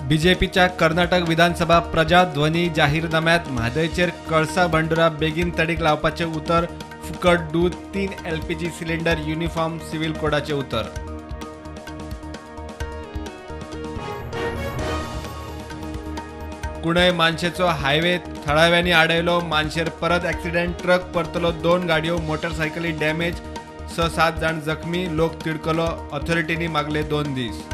बीजेपीच्या कर्नाटक विधानसभा प्रजाध्वनी जाहीरनाम्यात म्हादयचेर कळसा भांडुरा बेगीन तडीक लावपाचें उतर, फुकट दूद, 3 एलपीजी सिलिंडर, युनिफॉर्म सिव्हिल कोडाचें उतर. कुणय मानशेचो हायवे थळाव्यांनी आडयलो, मानशेर परत ॲक्सिडेंट, ट्रक परतलो, 2 गाडयो मोटरसायकली डॅमेज, 6-7 जाण जखमी, लोक तिडकलो, ऑथॉरिटींनी मागले 2 दीस.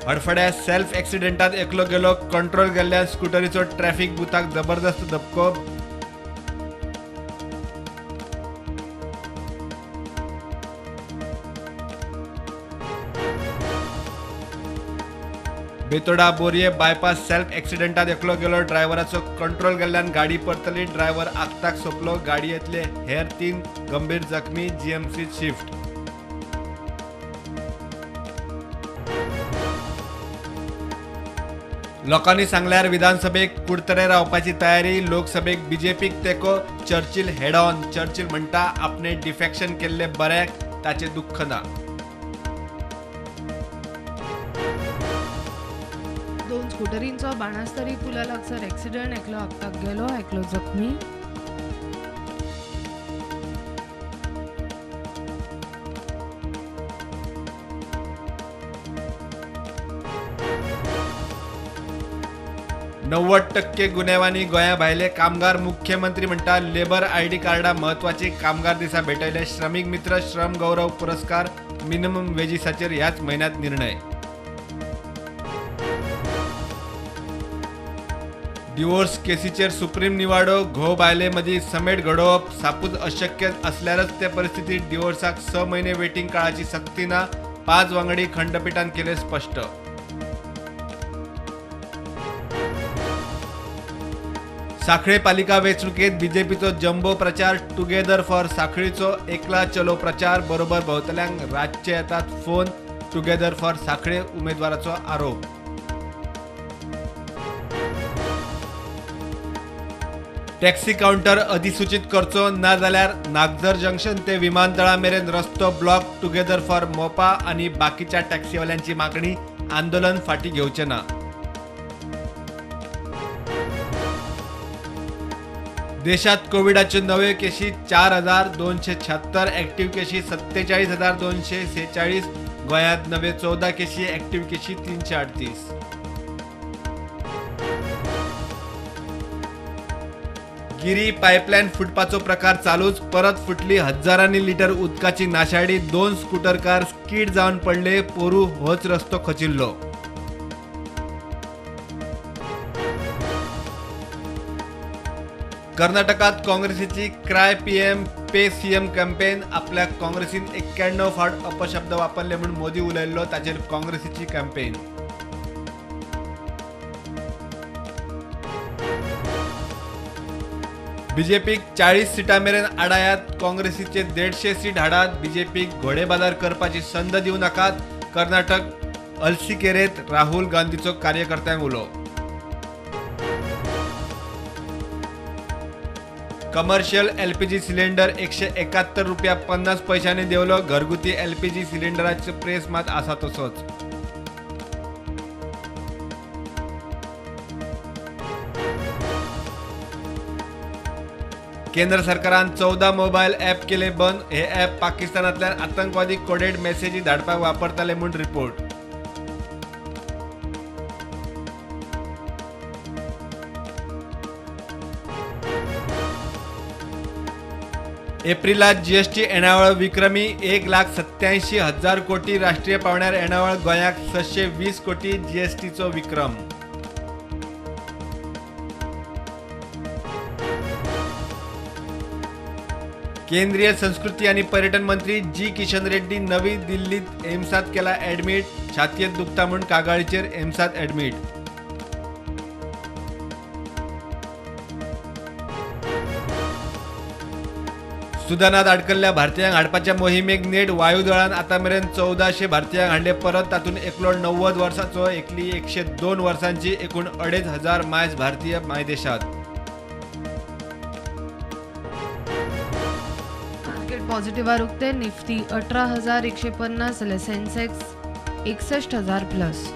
हडफड्या सेल्फ ॲक्सिडेंटात एकलो गेलो, कंट्रोल गेल्ल्यान स्कुटरीचो ट्रॅफिक बुथाक जबरदस्त धपको. बेतोडा बोरये बायपास सेल्फ ॲक्सिडेंटात एकलो गेलो, ड्रायव्हराचो कंट्रोल गेल्ल्यान गाडी परतली, ड्रायव्हर आक्ताक सोंपलो, गाडयेंतले हेर 3 गंभीर जखमी, जीएमसी शिफ्ट. लोकांनी सांगल्यार विधानसभेक कुडतरे रावपाची तयारी, लोकसभेक बीजेपीक तेंको, चर्चिल हेड ऑन. चर्चिल म्हणटा आपणे डिफेक्शन केल्ले बऱ्याक, ताचें दुख्ख ना. 2 स्कुटरींचो बाणस्तारी पुला लागसार ॲक्सिडेंट, एकलो आक्ताक गेलो, एकलो जखमी. 90% गुन्यांवांनी गोंया भायले कामगार, मुख्यमंत्री म्हणटा लेबर आयडी कार्डां म्हत्वाची, कामगार दिसा भेटयले श्रमीक मित्र, श्रम गौरव पुरस्कार, मिनिमम वेजीसाचेर ह्याच म्हयन्यांत निर्णय. डिवोर्स केसीचेर सुप्रीम निवाडो, घोव बायले मदीं समेट घडोवप सापूच अशक्य आसल्यारच ते परिस्थितीत डिवोर्साक 6 म्हयने वेटींग काळाची सक्ती ना, 5 वांगडी खंडपीठान केलें स्पश्ट. साखळे पालिका वेंचणुकेत बीजेपीचो जम्बो प्रचार, टुगेदर फॉर साखळीचो एकला चलो प्रचार, बरोबर भोवतल्यांक रातचे येतात फोन, टुगेदर फॉर साखळे उमेदवाराचो आरोप. टॅक्सी कावंटर अधिसूचित करचो ना जाल्यार नागझर जंक्शन ते विमानतळा मेरेन रस्तो ब्लॉक, टुगेदर फॉर मोपा आनी बाकीच्या टॅक्सीवाल्यांची मागणी, आंदोलन फाटीं घेवचें ना. देशात कोविडाच्यो नव्यो केशी 4276, ॲक्टिव्ह केशी 47,246, गोंयांत नव्यो 14 केशी, ॲक्टिव्ह केशी 338. गिरी पायपलायन फुटपाचो प्रकार चालूच, परत फुटली हजारांनी लिटर उदकाची नाशाडी, 2 स्कूटरकार स्कीड जावन पडले, पोरू होच रस्तो खचिल्लो. कर्नाटकात काँग्रेसीची cry PM pay CM campaign, आपल्या काँग्रेसीन 91 फावट अपशब्द वापरले म्हूण मोदी उलयल्लो ताचेर काँग्रेसीची कॅम्पेन. बीजेपीक 40 सिटां मेरेन आडायात, काँग्रेसीचे 150 सीट हाडात, बीजेपीक घोडेबाजार करपाची संद दिवं नाकात, कर्नाटक अलसिकेरेत राहुल गांधीचो कार्यकर्त्यांक उलो. कमर्शियल एलपीजी सिलिंडर 171 रुपया 50 पैशांनी देंवलो, घरगुती एलपीजी सिलिंडराचो प्रेस मात आसा तसोच. केंद्र सरकारान 14 मोबायल ॲप केले बंद, हे ॲप पाकिस्तानांतल्यान आतंकवादी कोडेड मेसेजी धाडपाक वापरताले म्हूण रिपोर्ट. एप्रिलात जीएसटी येणावळ विक्रमी 1,87,000 कोटी, राष्ट्रीय पांवड्यार येणावळ गोंयाक 620 कोटी, जीएसटीचो विक्रम. केंद्रीय संस्कृती आणि पर्यटन मंत्री जी किशन रेड्डी नवी दिल्लीत एम्सात केला ॲडमिट, छातयेत दुखता म्हूण कागाळीचेर एम्सात ॲडमिट. सुदानात अडकल्ल्या भारतीयांक हाडपाच्या मोहिमेक नेट, वायुदळान आतां मेरेन 1400 भारतीयांक हाडले परत, तातूंत एकलो 90 वर्सांचो, एकली 102 वर्सांची, एकूण 2500 मायज भारतीय मायदेशात. मार्केट पॉझिटिव्हार उक्ते. निफ्टी 18,150 जाल्यार सेन्सेक्स 61,000 प्लस.